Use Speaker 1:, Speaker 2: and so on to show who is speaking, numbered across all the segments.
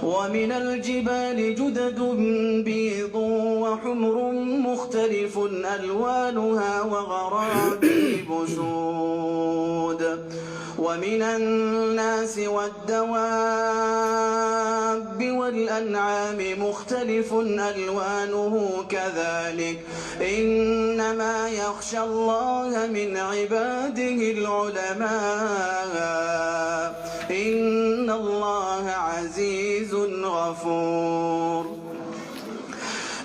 Speaker 1: ومن الجبال جدد بيض وحمر مختلف ألوانها وغرابيب سود. ومن الناس والدواب والأنعام مختلف ألوانه كذلك، إنما يخشى الله من عباده العلماء، إن الله عزيز غفور.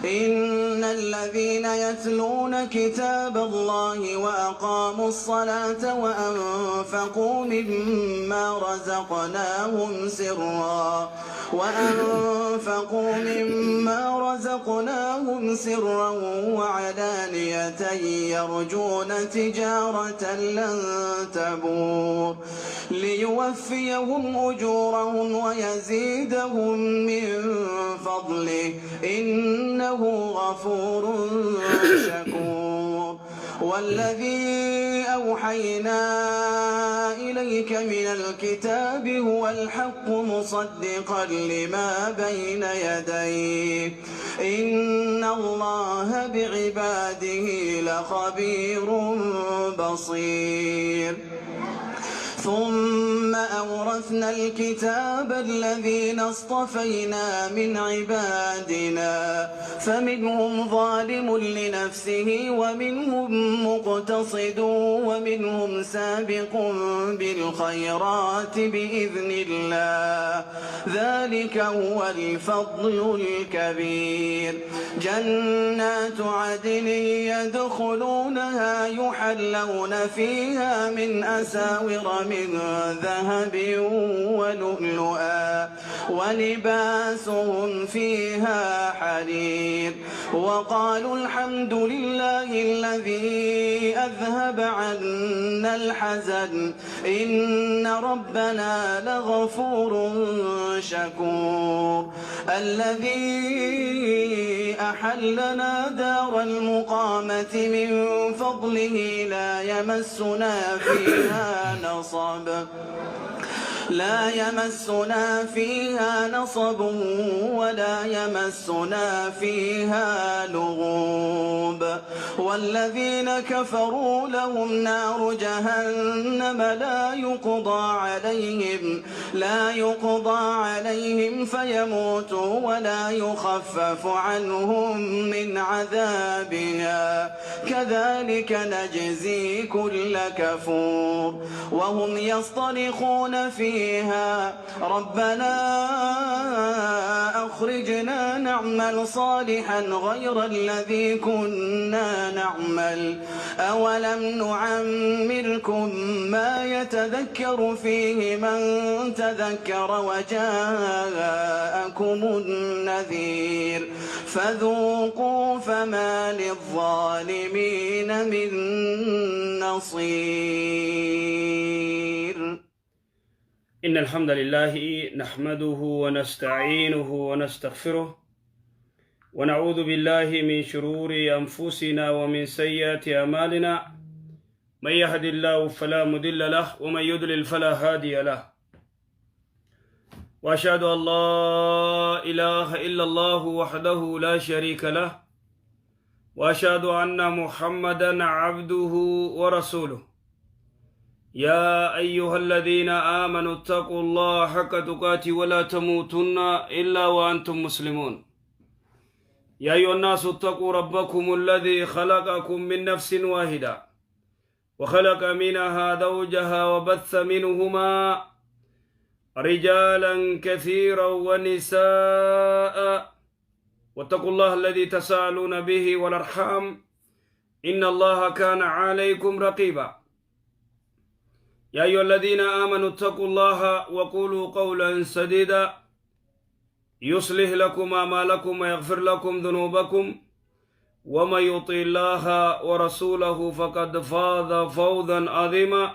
Speaker 1: إن الذين يتلون كتاب الله وأقاموا الصلاة وأنفقوا مما رزقناهم سرا وعلانية يرجون تجارة لن تبور، ليوفيهم أجورهم ويزيدهم من فضله، إنه غفور شكور. والذي أوحينا إليك من الكتاب هو الحق مصدقا لما بين يديه، إن الله بعباده لخبير بصير. ثم أورثنا الكتاب الذين اصطفينا من عبادنا، فمنهم ظالم لنفسه ومنهم مقتصد ومنهم سابق بالخيرات بإذن الله، ذلك هو الفضل الكبير. جنات عدن يدخلونها يحلون فيها من أساور من ذهب ولؤلؤا ولباسهم فيها حرير. وقالوا الحمد لله الذي أذهب عنا الحزن، إن ربنا لغفور شكور. الذي أحلنا دار المقامة من فضله لا يمسنا فيها نصب ولا يمسنا فيها لغوب. والذين كفروا لهم نار جهنم لا يقضى عليهم فيموتوا ولا يخفف عنهم من عذابها، كذلك نجزي كل كفور. وهم يصطرخون فيها ربنا أخرجنا نعمل صالحا غير الذي كنا نعمل، أولم نعمركم ما يتذكر فيه من تذكر وجاءكم النذير، فذوقوا فما للظالمين من نصير.
Speaker 2: إن الحمد لله نحمده ونستعينه ونستغفره، ونعوذ بالله من شرور أنفسنا ومن سيئات أعمالنا، من يهد الله فلا مضل له ومن يضلل فلا هادي له، وأشهد أن لا إله إلا الله وحده لا شريك له، وأشهد أن محمدا عبده ورسوله. يا أيها الذين آمنوا اتقوا الله حق تقاته ولا تموتن إلا وأنتم مسلمون. يا أيها الناس اتقوا ربكم الذي خلقكم من نفس واحدة وخلق منها زوجها وبث منهما رجالا كثيرا ونساء، واتقوا الله الذي تساءلون به والأرحام إن الله كان عليكم رقيبا. يا أيها الذين آمنوا اتقوا الله وقولوا قولا سديدا يصلح لكم أعمالكم ويغفر لكم ذنوبكم، ومن يطع الله ورسوله فقد فاز فوزا عظيما.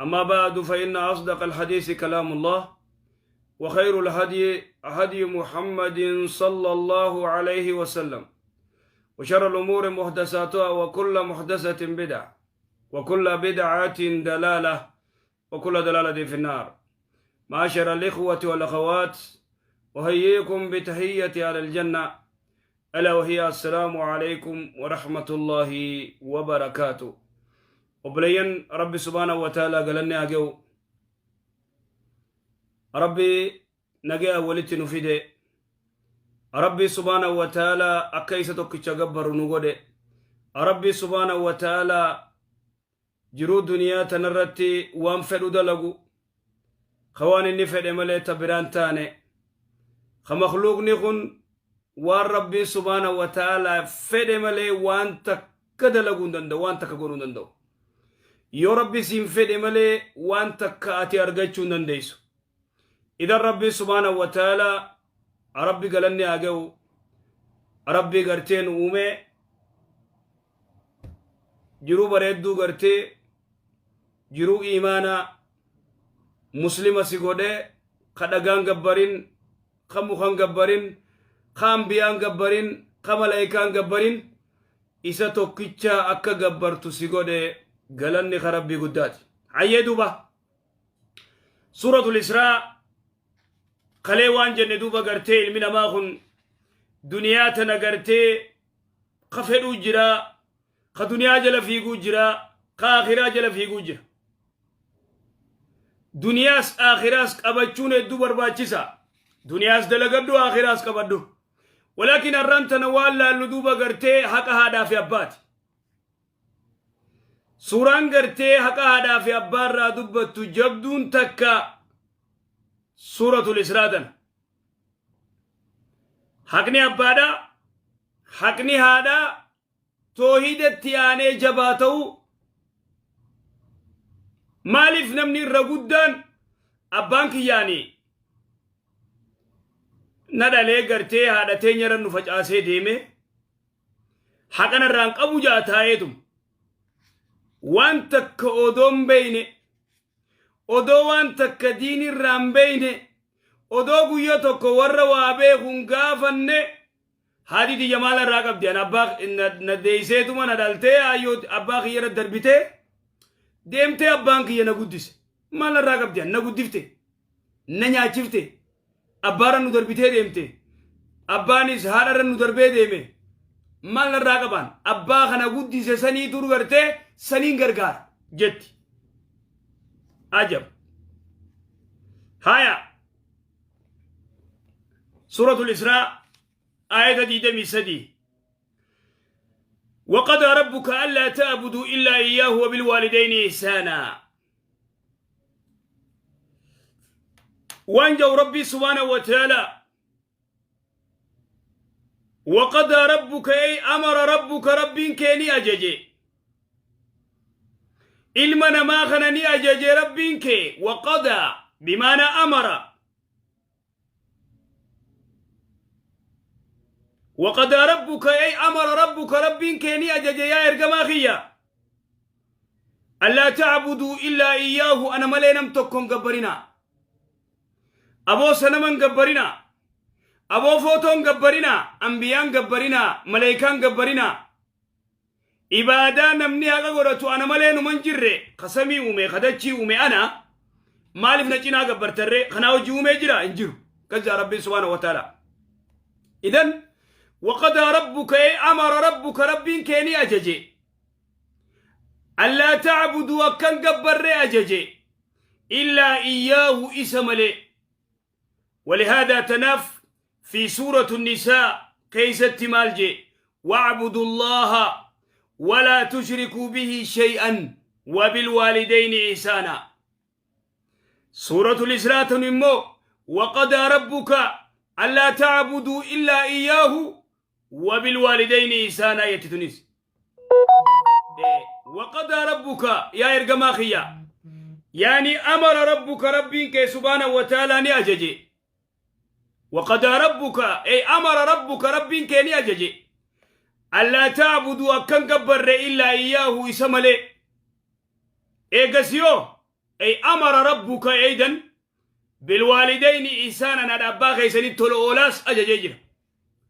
Speaker 2: أما بعد، فإن أصدق الحديث كلام الله، وخير الهدي هدي محمد صلى الله عليه وسلم، وشر الأمور محدثاتها، وكل محدثة بدعة، وكل بدعة ضلالة، وكل ضلالة في النار. معاشر الإخوة والأخوات، أحييكم بتحية أهل الجنة، ألا وهي السلام عليكم ورحمة الله وبركاته. Obboleeyyan Rabbi subhaanahu wa ta'aalaa galanni haa ga'u. Rabbi nagaya walitti nu fide. Rabbi subhaanahu wa ta'aalaa akka isa tokkicha gabbaru nu godhe. Rabbi subhaanahu wa ta'aalaa jiruu duniyaa tanarratti waan fedhu dalagu, ka waan inni fedhe malee ta biraan taane, ka makluuqni kun waan Rabbiin subhaanahu wa ta'aalaa fedhe malee waan takka dalaguu hin danda'u, waan takka godhuu hin danda'u. Yoo Rabbi siin fedhe malee waan takka ati argachuu hin dandeessu. Idan Rabbi subhaanahu wa ta'aalaa, Rabbi galanni haa ga'u. Rabbi gartee nu uumee jiruu bareedduu, gartee jiruu iimaanaa muslima si godhee, ka dhagaan gabbarin, ka mukan gabbarin, ka ambiyaan gabbarin, ka malaayikaan gabbarin, isa tokkicha akka gabbartu si godhe, galanni ka Rabbii guddaati. Hayyee, duuba Suuratul Israa kalee waan jenne, duuba gartee ilmi namaa kun duniyaa tana gartee ka fedhuu jira, ka duniyaa jala fiiguu jira, ka akhiraa jala fiiguu jira. Duniyaas akhiraas qabachuun hedduu barbaachisa. Duniyaas dalagadhu, akhiraas qabadhu. Walaakin har'aan tana waan laallu duuba gartee haqa haadhaa fi abbaati. Suuraan gartee haqa haadhaa fi abbaa irraa dubbattu jabduun takka Suuratul Israa tana. Haqni abbaadhaa, haqni haadhaa toohidatti aanee jabaa ta'uu. Maaliif namni irra guddaan abbaan kiyyaanii na dhalee gartee haadha teenyarra nu facaasee deeme, haqa narraan qabu ja'a taa'eetum waan takka odoo hin beeyne, odoo waan takka diinirraa hin beeyne, odoo guyya tokko warra waa beekuun gaafanne, haati tiyya maal irraa qabdi? Ana abbaa na deeyseetuma na dhaltee, ayyoo abbaa kiyya irra darbitee deemtee, abbaan kiyya na guddise, maal irraa qabdi? Ana na guddifte, na nyaachifte, abbaarra nu darbitee deemte, abbaanis haadharra nu darbee deeme, maal irraa qabaan? Abbaa kana guddise sanii turu gartee saniin gargaara jetti. Ajab! Haya, Suuratul Israa aayata 23: وقضى ربك ألا تعبدوا إلا إياه وبالوالدين إحسانا. Waan jau Rabbii subhaanahu wa ta'ala: وقضى ربك أي أمر ربك، ربين kee ni ajaje, ilma namaa kana ni ajaje Rabbiin kee. وقضى بمعنى أمر. وقضى ربك أي أمر ربك، ربين kee ni ajaje yaa ergamaa kiyya، ألا تعبدوا إلا إياه، ana malee nam tokkon gabbarinaa. Aboo sanaman gabbarinaa, aboo footoon gabbarinaa, ambiyaan gabbarinaa, maleekaan gabbarinaa. Ibaadaa namni haqa godhatu ana malee numan jirre. Kasamii uume, kadachii uume ana, maaliif na cinaa gabbartarree? Kanaa hojii uumee jira hin jiru kaza Rabbiin subhaanahu wa ta'ala. Idan وقضى ربك أي أمر ربك، ربين kee ni ajaje، ألا تعبدوا akkan gabbarre ajaje، إلا إياه isa malee. ولهذا تناف في سورة النساء keessatti maal jee? واعبدوا الله ولا تشركوا به شيئا وبالوالدين إحسانا. سورة الإسراء immoo وقضى ربك ألا تعبدوا إلا إياه وبالوالدين إحسانا jetti tunis. وقضى ربك yaa ergamaa kiyya، يعني أمر ربك، ربين kee سبحانه وتعالى ni ajaje. وقضى ربك أي أمر ربك، ربين kee ni ajaje، ألا تعبدوا akkan gabbarre، إلا إياه isa malee. Eegas yoo أي أمر ربك أيضا بالوالدين إحسانا، haadha abbaa keessanii tola oolaas ajajee jira.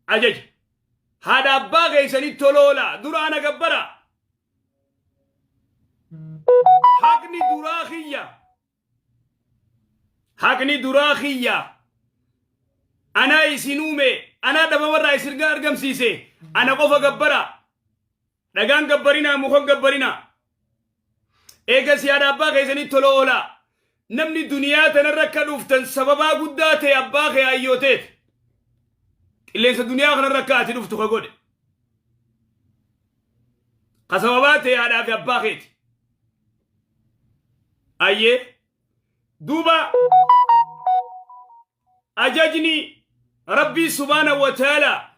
Speaker 2: Ajaja haadha abbaa keessanii tola oolaa, dura ana gabbara, haqni duraa kiyya. Haqni duraa kiyya. Anaa isin uume, anaa dhabamarraa isin argamsiise, ana qofa gabbara. Dhagaan gabbarinaa, mukan gabbarinaa. Eegas yaada abbaa keessanii tola oolaa. Namni duniyaa tanarra akka dhuftan sababaa guddaa ta'e abbaa kee ayyooteeti. Qilleensa duniyaa kanarra akka ati dhuftu ka godhe. Ka sababaa ta'e haadhaa fi abbaa keeti. Ayyee. Duuba ajajni Rabbii subhaanahu wa ta'ala,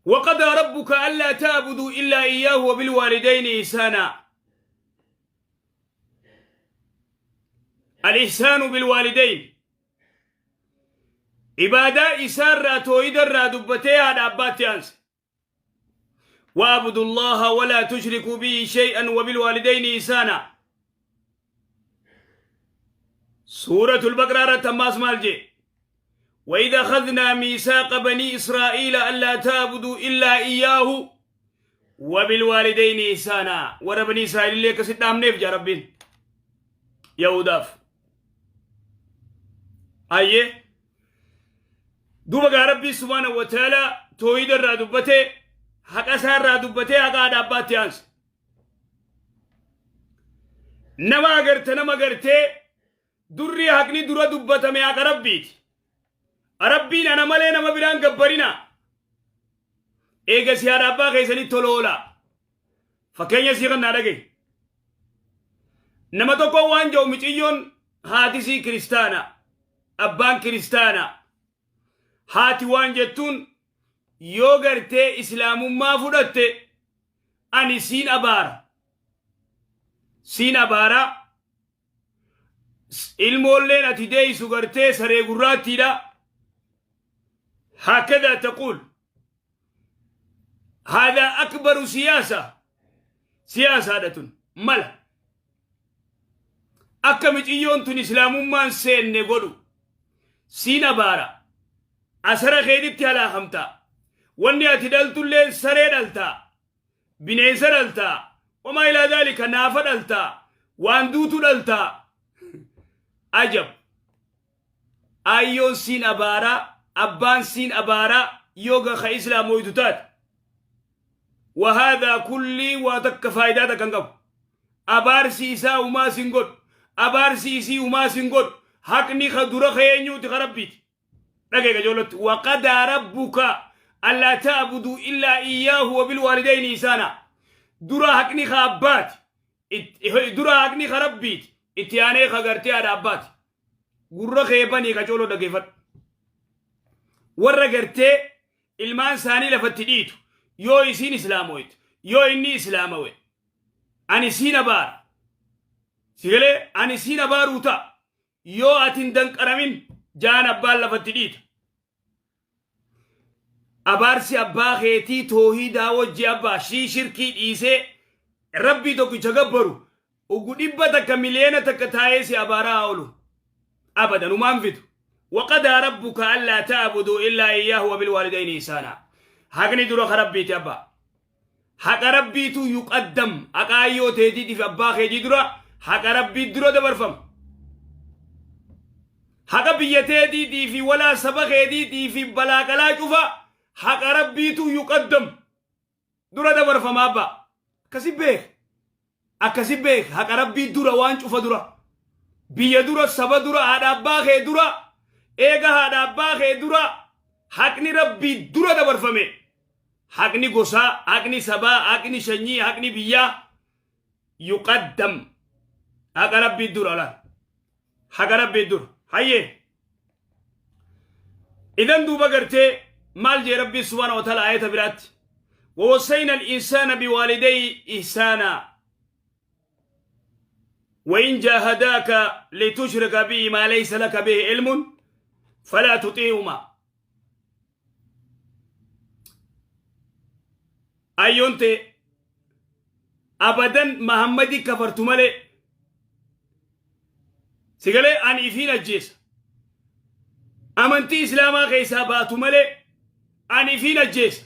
Speaker 2: وقضى ربك ألا تعبدوا إلا إياه وبالوالدين إحسانا. الإحسان بالوالدين عبادة إسارة توحيد الرا دبتي هذا أباتي أنس. واعبدوا الله ولا تشركوا به شيئا وبالوالدين إحسانا. سورة البقرة تماس مالجي: وإذا أخذنا ميثاق بني إسرائيل ألا تعبدوا إلا إياه وبالوالدين إحسانا. ورا بني إسرائيل اللي كسيت نيف جا ربين يهوداف. أيه، دوبا ربي سبحانه وتعالى توحيد الرا دبته، haqa isaa irraa dubbatee, haqa haadha abbaatti aanse. Nama agarte, nama agartee, durri haqni dura dubbatame haqa Rabbiiti. Rabbiin ana malee nama biraan gabbarina. Eega si haadha abbaa keessanii tola oolaa. Fakkeenya sii kan naa dhagaye. Nama tokko waan jedhu, miciyyoon haatisii kiristaana, abbaan kiristaana. Haati waan jettuun, yoo gartee islaamummaa fudhatte ani siin abaara. Siin abaara. Ilmoolleen ati deeysu gartee saree gurraattiidha. هكذا تقول. هذا أكبر سياسة، سياسة mala akka miciyyoon tun islaamummaan seenne godhu. Siin abaara, asara keetitti halaakamta, wanni ati dhaltulleen saree dhaltaa, bineensa dhaltaa, وما إلى ذلك, naafa dhaltaa, waan duutu dhaltaa. Ajab! Ayyoon siin abaaraa, abbaan siin abaaraa yoo ka islaamoytu taate. وهذا كلي واتك فايدة kan qabu, abaarsi isaa umaa sin godhu, abaarsi isii umaa sin godhu. Haqni ka dura ka eenyuuti? Ka Rabbiiti. Dhageega joollatti: وقضى ربك ألا تعبدوا إلا إياه وبالوالدين إحسانا. Dura haqni ka abbaati, dura haqni ka Rabbiiti, itti aanee ka gartee haadha abbaati. Gurra kee banii ka cooloo dhageeffadhu. Warra gartee ilmaan isaanii lafatti dhiitu, yoo isiin islaamoyte, yoo inni islaamawe, ani siin abaara, sigalee ani siin abaaruu ta'a, yoo ati hin danqaramin jaan abbaan lafatti dhiita. Abaarsi abbaa keetii toohidaa wajji abbaa shii shirkii dhiisee Rabbii tokkicha gabbaru ugu 100 miliyoona 1 taa'ee si abaaraa oolu abadan umaan fidu. وقضى ربك ألا تعبدوا إلا إياه وبالوالدين إحسانا. Haqni dura ka Rabbiiti abbaa. Haqa Rabbiitu يقدم. Haqa ayyoo teetiitiif abbaa keetii dura haqa Rabbii dura dabarfama. Haqa biyya teetiitii fi walaa saba keetiitii fi balaaqalaa cufa haqa Rabbiitu يقدم, dura dabarfama abbaa. Akkasi beek, akkasi beek. Haqa Rabbii dura, waan cufa dura, biyya dura, saba dura, haadha abbaa kee dura. Eega haadha abbaa kee dura haqni Rabbii dura dabarfame, haqni gosaa, haqni sabaa, haqni sanyii, haqni biyyaa يقدم haqa Rabbii dura laal, haqa Rabbii dura. Hayyee, idan duuba gartee maal jee Rabbii سبحانه وتعالى ayata biraatti? ووصينا الإنسان بوالديه إحسانا وإن جاهداك لتشرك بي ما ليس لك به علم فلا تطيعهما. Ayyoonte abadan Mahammadii kafartu malee, sigalee ani ifiin ajjeesa, amantii islaamaa keessaa baatu malee ani ifiin ajjeesa,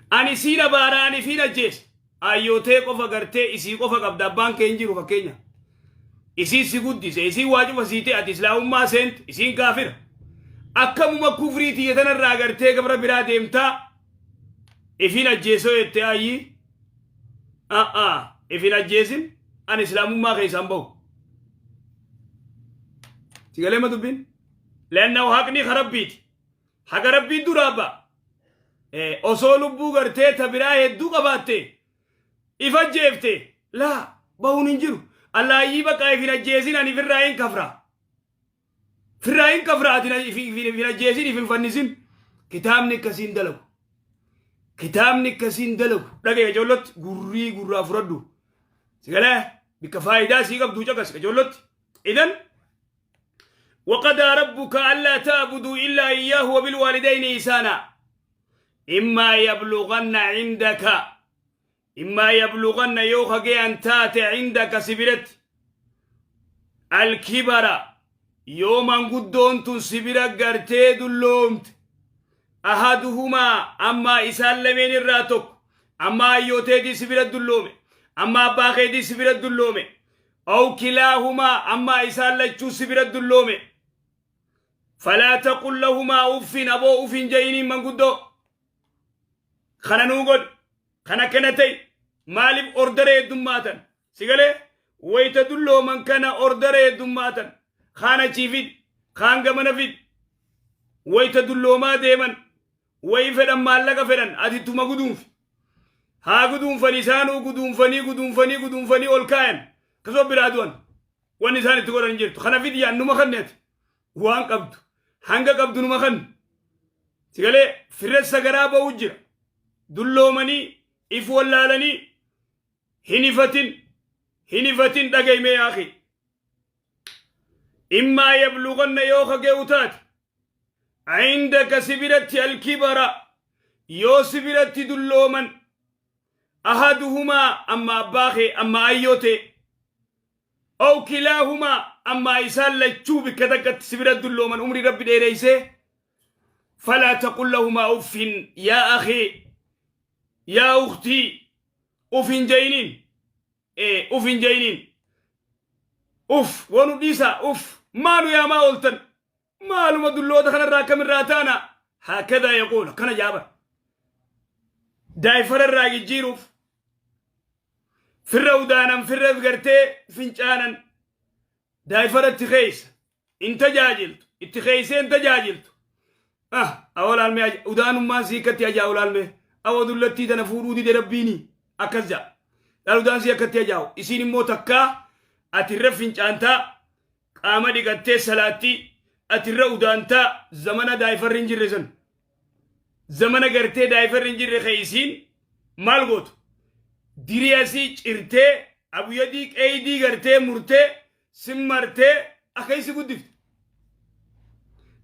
Speaker 2: ani siin abaara, ani ifiin ajjeesa. Ayyootee qofa gartee isii qofa qabda, abbaan kee hin jiru fakkeenya. Isii si guddise, isii waa cufa siitee, ati islaamummaa seente, isiin kaafira. Akkamuma kufrii tiyya tanarraa gartee gabra biraa deemtaa ifin ajjeesoo jette? Ayyii, a'aa, ifin ajjeesin, ani islaamummaa keessaan bahu. Si galee ma dubbiin? Leannahu haqni ka Rabbiiti. Haqa Rabbii duraa ba'a. Osoo lubbuu gartee ta biraa hedduu qabaatte if ajjeefte laa bahuun hin jiru. Allaayyii, bakka if hin ajjeesin, ani firraa hin kafra. Firraa hin kafra, ati if hin ajjeesin, if hin fannisin. Kitaabni akkasiin dalagu. Kitaabni akkasiin dalagu. Dhagee ijoollotti gurrii gurraa fudhadhu. Si galee bikka faayidaa sii qabdu caqas ijoollotti. Idan وقضى ربك ألا تعبدوا إلا إياه وبالوالدين إحسانا إما يبلغن عندك، إما يبلغن yoo ka gayan taate، عندك si biratti، الكبر yoo manguddoon tun si bira gartee dulloomte، أحدهما amma isaan lameen irraa tokko, amma ayyooteetii si bira dulloome, amma abbaa keetii si bira dulloome، أو كلاهما amma isaan lachuu si bira dulloome، فلا تقل لهما أف aboo uf hin jeyiniin. Manguddoo kana nuu godhi, kana kana ta'e maaliif ordara heddummaatan? Si galee wayita dullooman kana ordara heddummaatan, kaan achii fid, kaan gamana fid. Wayita dulloomaa deeman wayi fedhan, maallaqa fedhan, ati ittuma guduunfi. Haa guduunfan, isaanuu guduunfanii guduunfanii guduunfanii ol kaayan, akkasuma biraa du'an. Wanni isaan itti godhan hin jirtu. Kana fidi yaan numa kanneeti waan qabdu, hanga qabdu numa kanne. Sigalee firreessa garaa ba'uu jira. Dulloomanii if wallaalanii hin ifatin, hin ifatin. Dhagayme yaaqi. إما يبلغن yoo ka ge'u taate، عندك si biratti، الكبر yoo si biratti dullooman، أحدهما amma abbaa kee, amma ayyoo ta'e، أو كلاهما amma isaan lachuu bikka takkatti si bira dullooman, umrii Rabbi dheereysee، فلا تقل لهما أف يا أخي يا أختي uf hin jeyiniin. Uf hin jeyiniin. Uf wanu dhiisa, uf maalu yaamaa ooltan, maaluma dulloota kanarraa akkamirraa taana? هكذا يقول kana jaabar diaper irraa jijjiiruuf firra udaanan, firra gartee fincaanan, diaper itti keeysa in tajaajiltu, itti keeysee in tajaajiltu. Ah, awolaalmee udaanummaan siikatti ajaa'u laalmee, awa dullattii tana fuudhuu dide Rabbiini akkas ja'a. Laal, udaan sii akkatti ajaa'u. Isiin immoo takkaa ati irra fincaantaa, qaama dhiqattee salaattii, ati irra udaantaa. Zamana diaperri hin jirre san, zamana gartee diaperri hin jirre kee, isiin maal gootu? Diriyasii cirtee, abuyyadii qeydii gartee murtee simmartee akka isi guddifte.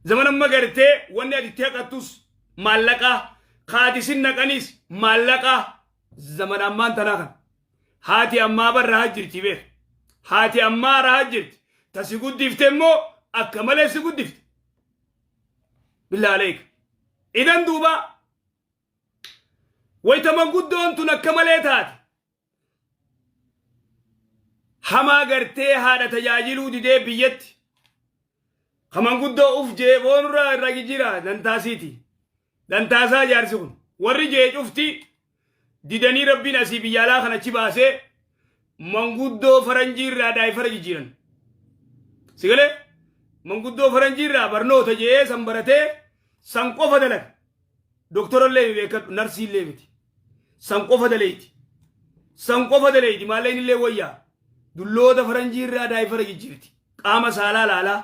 Speaker 2: Zamana amma gartee wanni ati itti haqattus maallaqaa, kaati sin naqanis maallaqaa. Zamana ammaan tanaa kana haati ammaa bar rahaa jirti, beek. Haati ammaa rahaa jirti. Ta si guddifte immoo akka malee si guddifte. بالله عليك. Idan duuba wayita manguddoon tun akka malee taate, hamaa gartee haadha tajaajiluu didee biyyatti ka manguddoo uf jee boonurraa irraa jijjiira dantaasiiti. Dantaasaa jaarsi kun warri jee cufti didanii, Rabbiin asii biyya alaa kana achi baasee manguddoo faranjii irraa diaper jijjiiran. Sigalee manguddoo faranjii irraa barnoota jee san baratee san qofa dalaga. Doktorallee beekadhu, narsiillee miti. San qofa daleeti. San qofa daleeti, maalleen illee wayyaa. Dulloota faranjii irraa diaper jijjiirti. Qaama saalaa laalaa.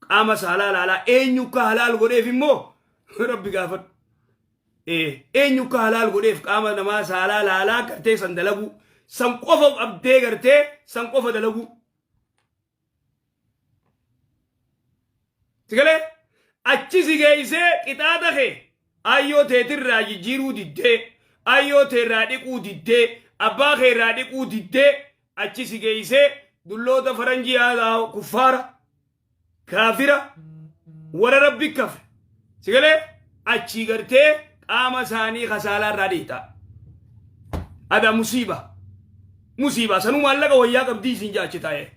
Speaker 2: Qaama saalaa laalaa. Eenyu akka halaal godheef immoo Rabbi gaafadhu. Eenyu akka halaal godheef qaama namaa saalaa laalaa gartee san dalaguu? San qofa qabdee gartee san qofa dalaguu. Sigalee achi si geessee qixaaxa kee ayyoo teetirraa jijjiiruu diddee, ayyoo teerraa dhiquu diddee, abbaa keerraa dhiquu diddee, achi si geessee dulloota faranjii haa kuffaara kaafira warra Rabbi kafre. Sigalee achii gartee qaama isaanii kasaalaa irraa dhiita. Adaa musiiba. Musiiba sanuu maallaqa wayyaa qabdii isin jaachi taa'ee.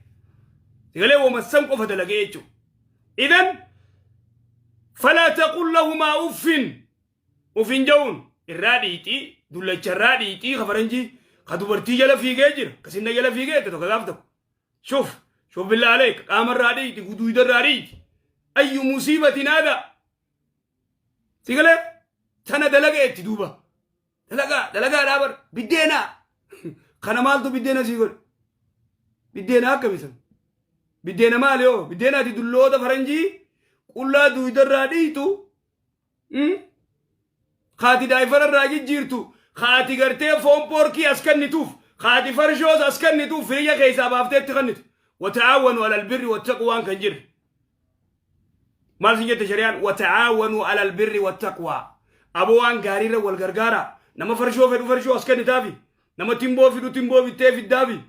Speaker 2: Sigalee woma san qofa dalagee jechuudha. Idan falaa taqul lahumaa uffin ufin ja'uun irraa dhiixii dullacha irraa dhiixii ka faranjii ka dubartii jala fiigee jira ka sinna jala fiigee jette tokko gaaf tokko. Shuf shuf billaa aleek qaama irraa dhiixi guduuda irraa dhiixi. Ayyu musiibatin haadaa. Sigalee tana dalaga jetti duuba. Dalagaa dalagaadhaa bar biddeenaa. Kana maaltu biddeena sii godhe? Biddeena akkami san? Biddeena maali hoo? Biddeena ati dulloota faranjii qullaa duudarraa dhiitu kaati daayifara irraa jijjiirtu kaati gartee foon poorkii as kennituuf kaati farshoos as kennituuf firija keessaa baaftee itti kennitu. Wata'aawwanu alal birri wattaqwaan kan jirre. Maal sin jette shari'aan? Wata'aawanuu alal birri wattaqwaa. Aboo waan gaariirra wal gargaaraa. Nama farshoo fedhu farshoo as kennitaafi. Nama timboo fidhu timboo bittee fiddaafi.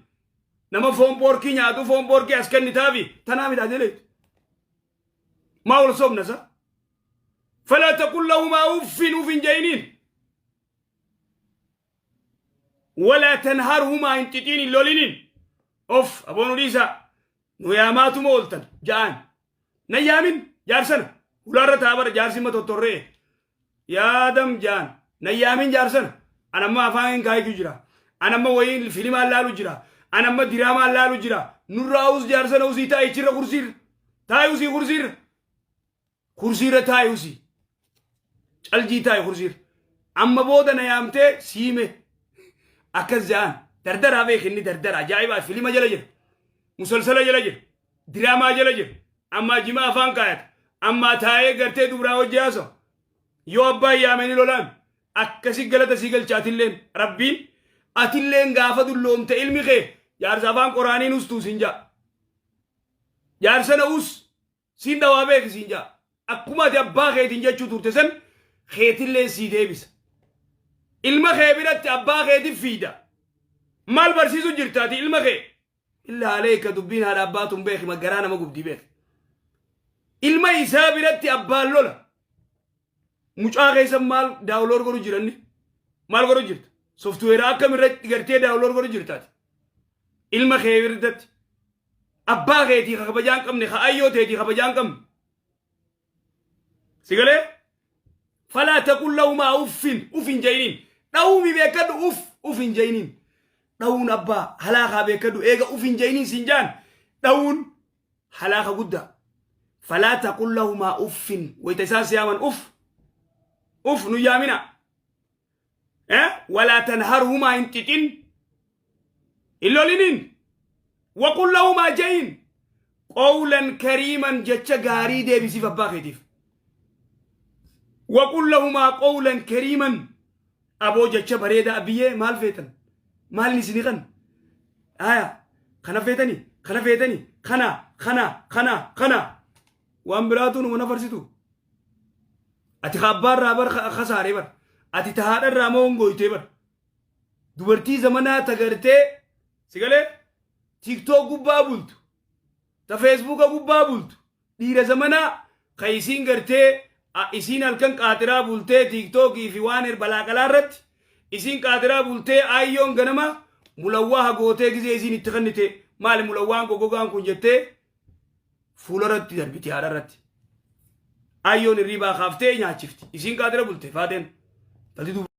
Speaker 2: Nama foon poorkii nyaatu foon poorkii as kennitaafi. Tanaa midhaa jaleetu. Maa wal soomna sa? Falaa taqul lahumaa uffin uf hin je'iniin. Walaa tanharhumaa hin xixiin hin loliniin. Of aboo nu dhiisaa. Nu yaamaatuma ooltan ja'aan. Nan yaamin jaarsana. Hulaarra ta'a bara jaarsi imma tottorree. Yaadam ja'aan. Nan yaamin jaarsana. An amma afaan hin kaayitu jira. An amma wayiin filimaan laalu jira. An amma diraamaan laalu jira. Nurraa us jaarsana usii taa'i chirra kursiirra. Taa'i usii kursiirra. Kursiirra taa'i usii. Caljii taa'i kursiirra. Amma booda na yaamtee siime. Akkas ja'aan. Dardaraa beek inni dardara ajaa'ibaa filima jala jira. Musalsala jala jira. Diraamaa jala jira. Ammaa jimaa afaan kaayata. Ammaa taa'ee gartee dubraa hojii haasawa. Yoo abbaan yaame ni lolaan. Akkasi galata sii galcha atilleen rabbiin atilleen gaafa dulloomte ilmi kee jaarsa afaan qoraaniin ustuu siin ja'a. Jaarsa na us Siin dhawaa beeki siin jaa. Akkuma ati abbaa keetiin jechuu turte san keetillee sii deebisa. Ilma kee biratti abbaa keetif fiida. Maal barsiisu jirta ati ilma kee? Illa aleeka dubbiin haadha abbaa tun beeki garaa nama gubdii beeki. Ilma isaa biratti abbaan lola. Mucaa keessa maal daawuloor godhu jiranni? Maal godhu jirta? Sooftuweera akkam irratti gartee daawuloor godhu jirta ati? Ilma kee biratti abbaa keetii ka kabajaa hin qabne ka ayyoo teetii kabajaa hin qabne. Si galee? Falaa taqul lahumaa uffin uf hin je'iniin. Dhawuumi beekadhu uf uf hin je'iniin. Dhawuun abbaa halaakaa beekadhu eega uf hin je'iniin siin jaan dhawuun halaaka guddaa. Falaa taqul lahumaa uffin wayita isaan si yaaman uf uf nu yaamina. Walaa tanharhumaa hin xixin hin loliniin waqul lahumaa ja'iin qawlan kariiman jecha gaarii deebisiif abbaa keetiif. Waqul lahumaa qawlan kariiman aboo jecha bareedaa abiyyee maal feetan maal isinii kan aya kana feetanii kana feetanii kana kana kana kana waan biraatu numa nafarsitu. Ati ka abbaarraa bar kasaaree bar. Ati ta haadharraa moo hongoytee bar. Dubartii zamanaa ta gartee si galee tiktok gubbaa bultu ta feesbuuka gubbaa bultu dhiira zamanaa ka isiin gartee isiin halkan qaaxiraa bultee tiktookii fi waan balaaqalaa irratti isiin qaaxiraa bultee ayyoon ganama mulawwaa hagootee gizee isiin itti kennite maali mulawwaan gogogaan kun jettee fuula irratti darbiti haadha irratti. Ayyoon hirriibaa kaaftee nyaachifti. Isiin qaadira bulte faateen. Talti duuba.